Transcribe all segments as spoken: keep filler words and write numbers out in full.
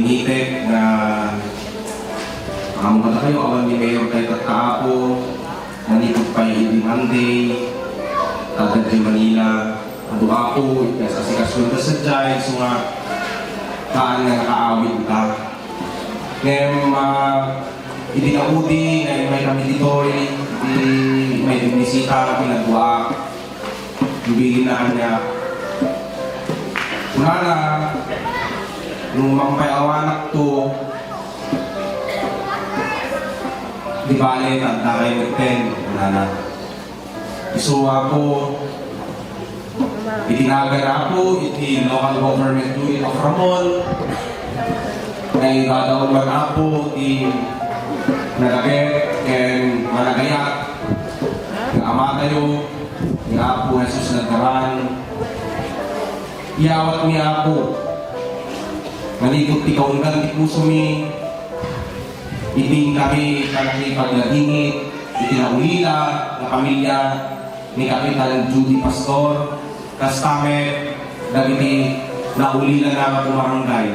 Itek nga, amo kadakayo, awan ni Mayor tayo tatta, Apo, manipud pay idi Monday, adda idiay Manila. Adu, Apo, iti asikasuenda sadiay, isu nga, haan nga nakaawidta. Ngem, ah, idi naudi nga immay kami ditoy, idi immay binisita, pinagwaak. Imbilinna kaniak. Kunana, no mangpay-awanakto, di bale, ta adda kayo metten, kunana. Isu, Apo, iti nagan, Apo, iti local government unit of Ramon, nga igadaon man, Apo, ti nagabet ken managayat nga Amatayo, ni Apo Jesus Nagdaran. Iyawatmi, Apo, manipud ti kaunggan ti pusomi, iti inkami panangipagladingit iti naulila nga pamilya ni Kapitan Judy Pastor, kasta met dagiti naulilana nga bumarangay.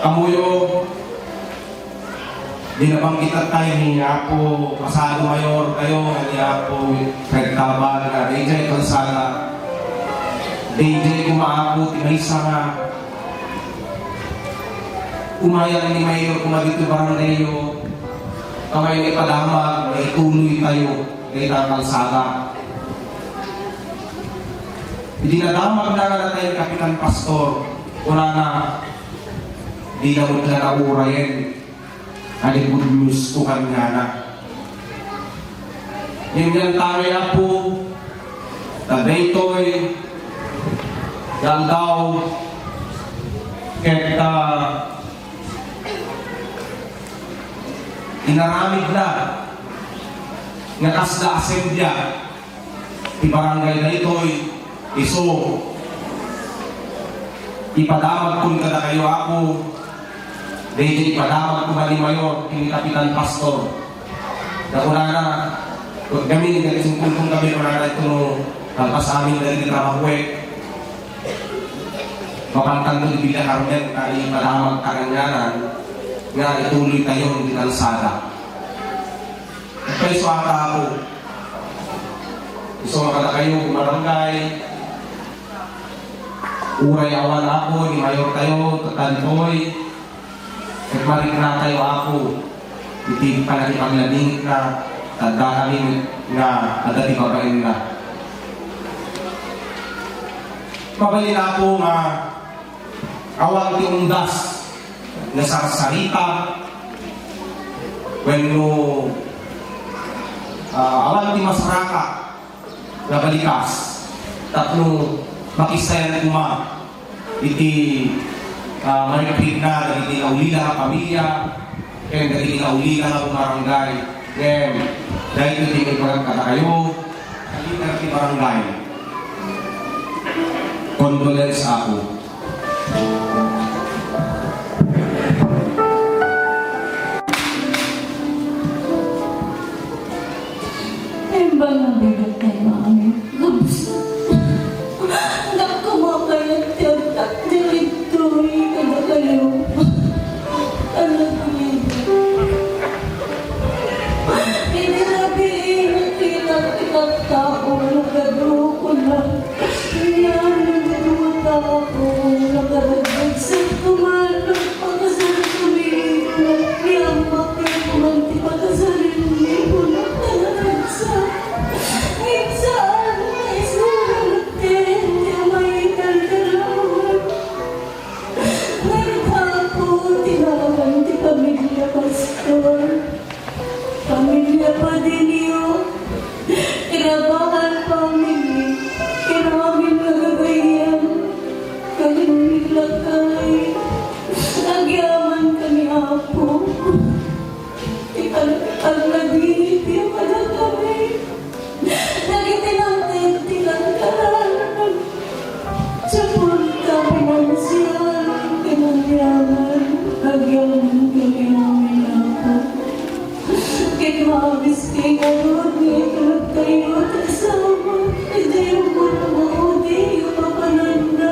Ammoyo, di nabanggit tayo ni Apo Pasado Mayor kayo, ni Apo Fred Tabal, nga daydiay kalsada. Daydiay koma, Apo, ti maysa nga umayan ni Mayor koma ditoy barangayyo, kamay ni padamag nga ituloy tayo dayta kalsada. Idi nadamagna nga natay ni Kapitan Pastor, kunana, "Dina met la naurayen a ni good news ko kaniana." Ngem yan tayo, Apo, ta daytoy nga aldaw ket, ah, inaramidna nga kasla asemblea ti barangay daytoy, isu ipadamagkon kadakayo, Apo, daydi ipadamag koma ni Mayor ken ni Kapitan Pastor. Kunana, gamin, dagiti sungkun kami, kunana, ito no, kalpasamin dagiti trabahoek. Mapantan to di Villa Carmen, kani padamag ta kanianan, nga ituloy tayo di kalsada. Paiso ata ako. Isu nga kadakayo, barangay. Uray awan ako, ni Mayor tayo, tatantoy. Ket marikna tayo, Apo, iti panagipagladingitna, tadda kami nga adda ti babaenna. Mabalin, Apo, nga awan ti umdas nga sarsarita wenno, ah, awan ti masaraka nga balikas tapno makisayan koma iti, ah, marikna dagiti naulila nga pamilya ken dagiti naulila nga barangay. Ngem daytoy ti imbagak kadakayo, a lider ti barangay. Condolence, Apo. Imbag nga bigat tayo, Mami. Gabs. Dakkel a kayat ti agtakder ditoy kadakayo. Anak ko, idi rabii, nakita ti tattao, nagadu, kuna. Ngem nagadu ta ako, nakaragsak ko man, nagpakasal kami, ni Ama, kaya ko man ti pakasalinmi, kuna, nakaragsak. Ngem saan nga isu nga nagteng ti Ama, ikan ka naman. Nagtapo ti nagan ti pamilya Pastor. Pamilya Padillo, Kinabahan family, ken amin nga gagayyem, ken lakay, agyaman kami, Apo. Ti pagkadinit ti kadakami, dagiti nangted ti nangkaranan. Suporta pinansial ken agyaman, agyaman kami amin, Apo. Ket maabis ti ngarud nga itulod tayo ti asawa, idiay umuna nga udi, ipapananda,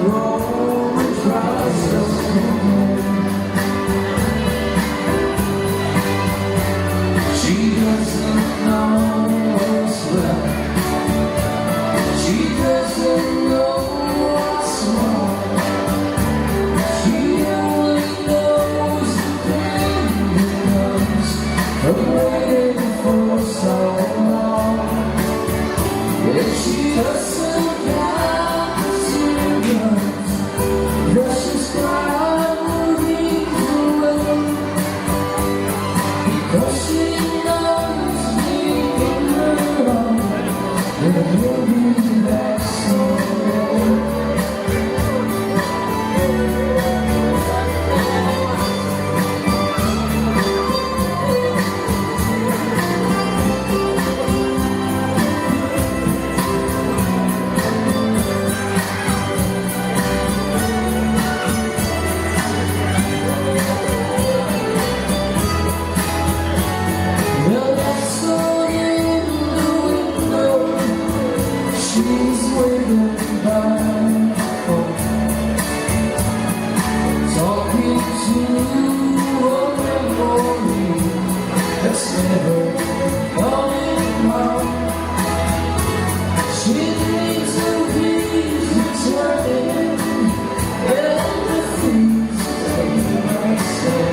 She doesn't know what's right. She doesn't know what's wrong. She only knows the pain that comes from waiting for so long. And she doesn't have to run. Precious time moves away, because she knows deep in her heart that you'll be back someday. Well, that's all in the window. She's waving bye. Talking to a memory that's never coming home. She needs a reason to turn and the things that I say.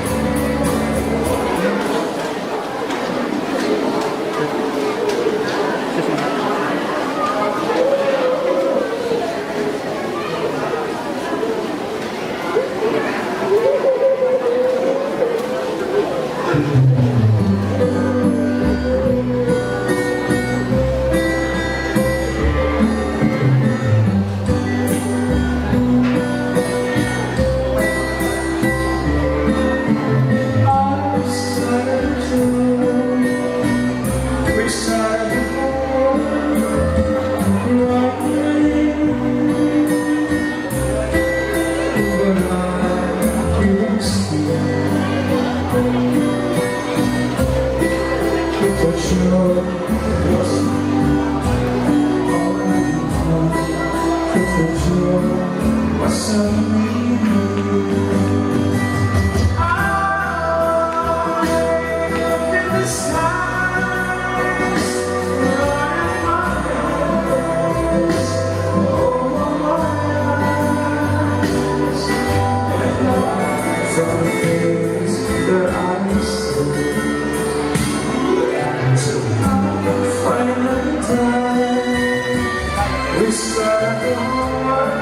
We started the world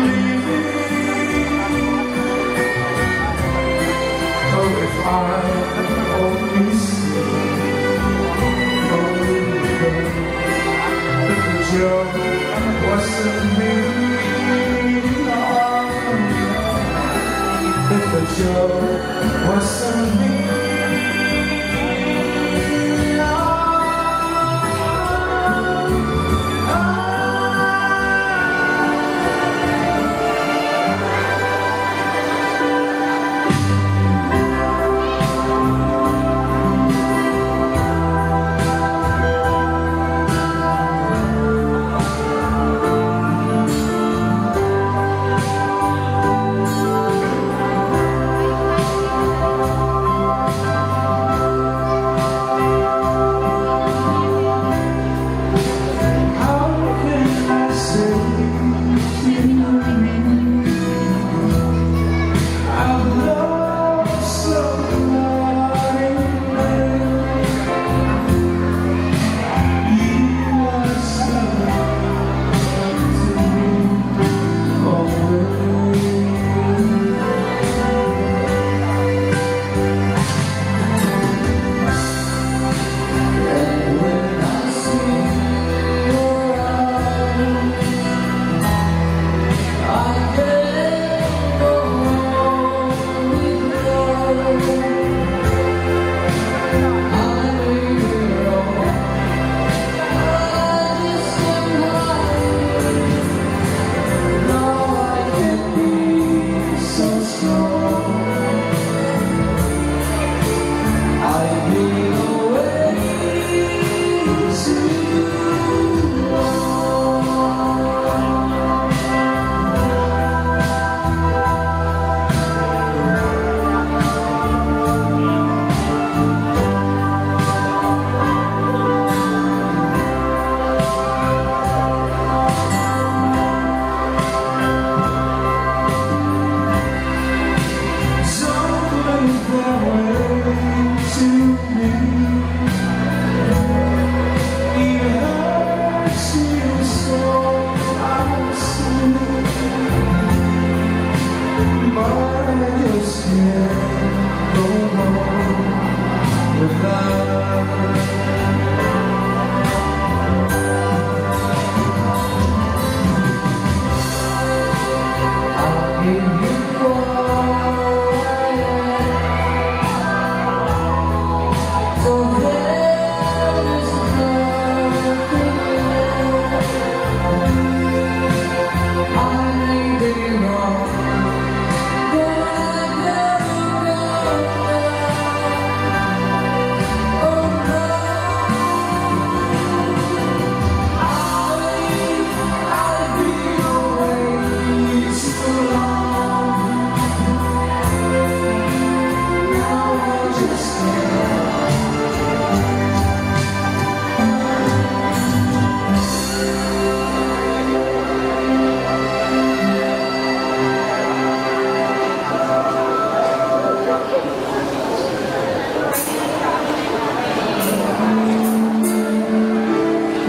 leaving. Oh, if I could only see, only know that the joke wasn't me. If the joke wasn't me.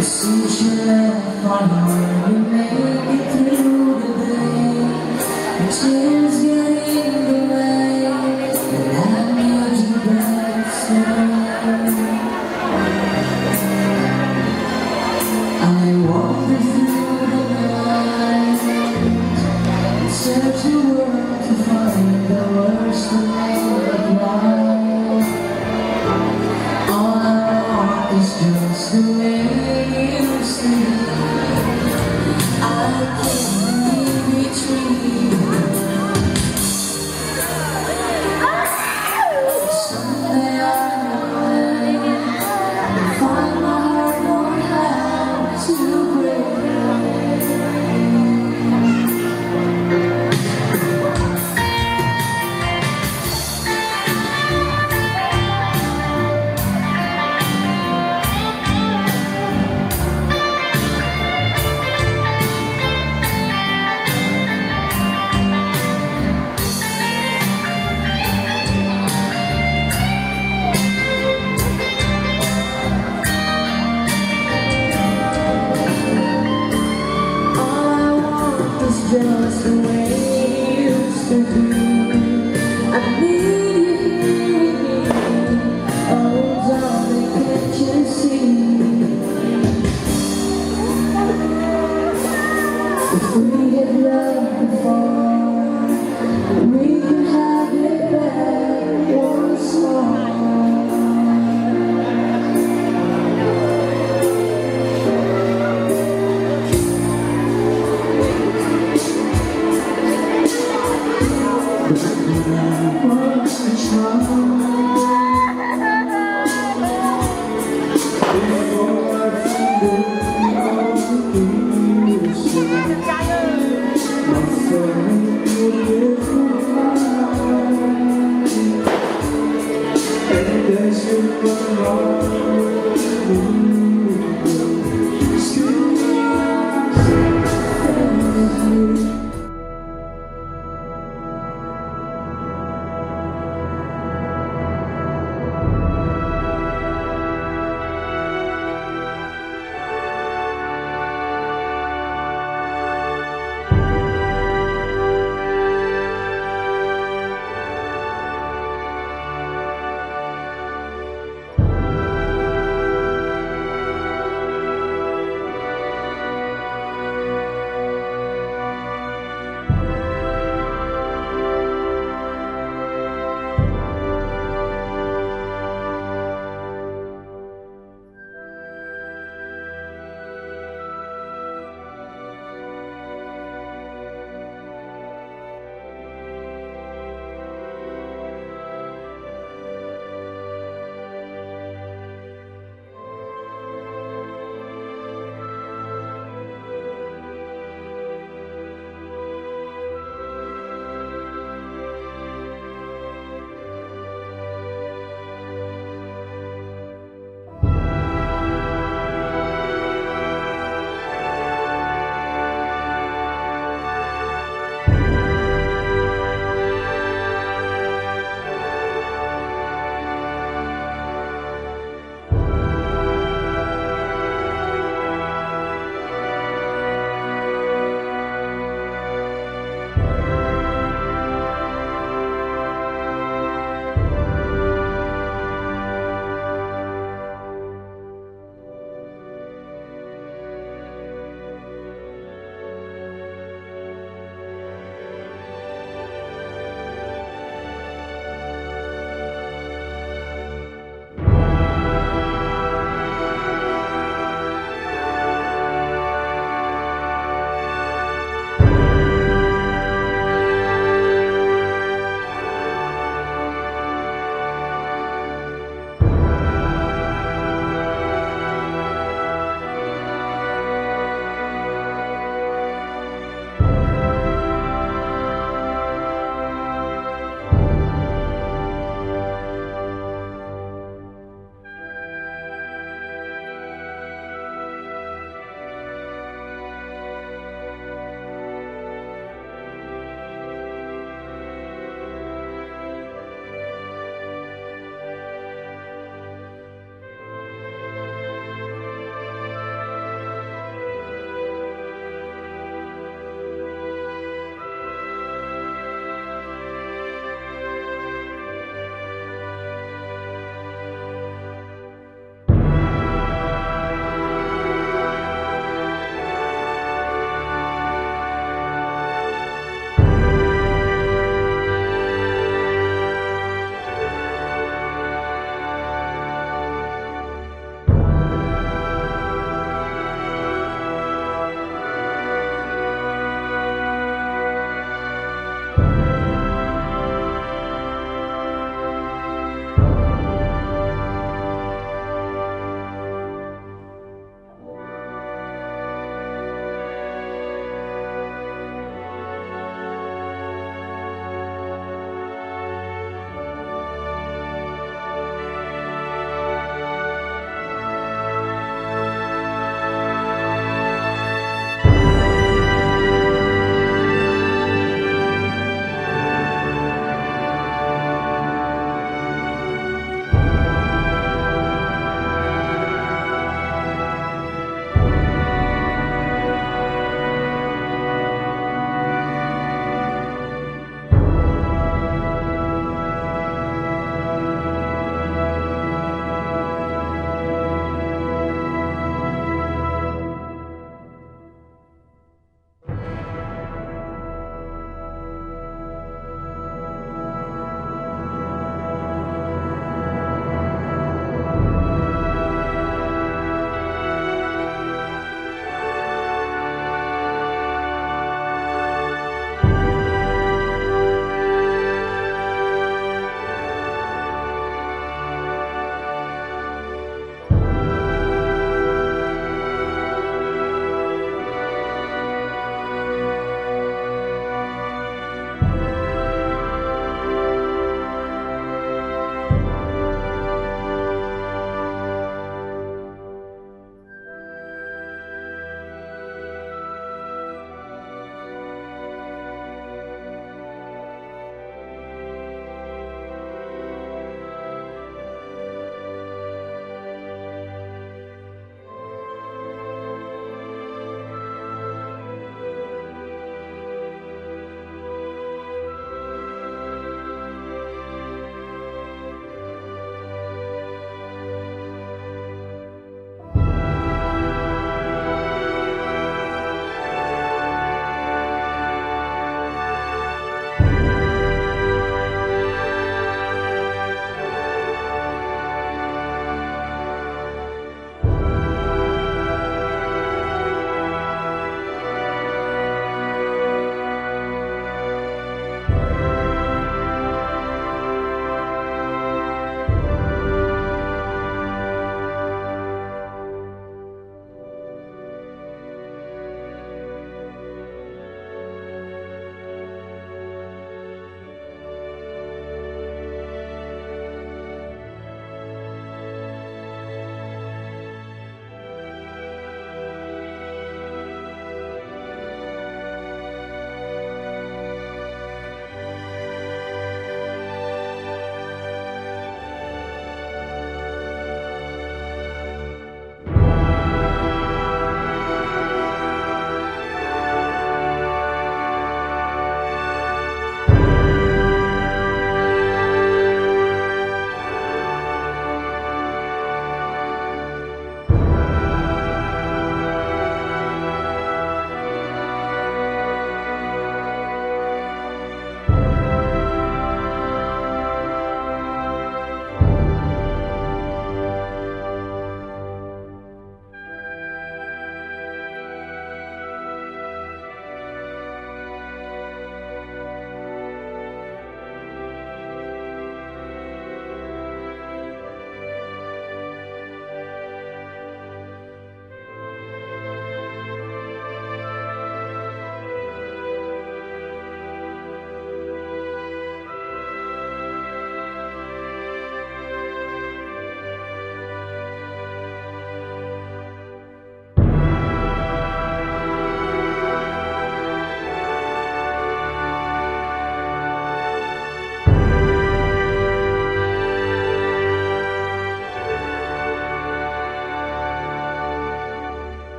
Since you left, I hardly make it through the day. The tears get in the way, but I need you back soon. I wander through the night, search the world to find the words to make it right. All I want is just the way you stay. I can't believe it's real. Someday I'll find my heart won't have to break. All I want is just the way you used to be. I need you here with me. Oh, darling, can't you see? If we had loved before, we could have it back once more.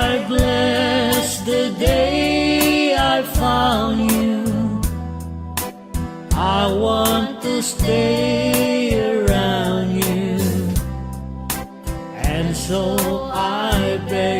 I bless the day I found you. I want to stay around you. And so I beg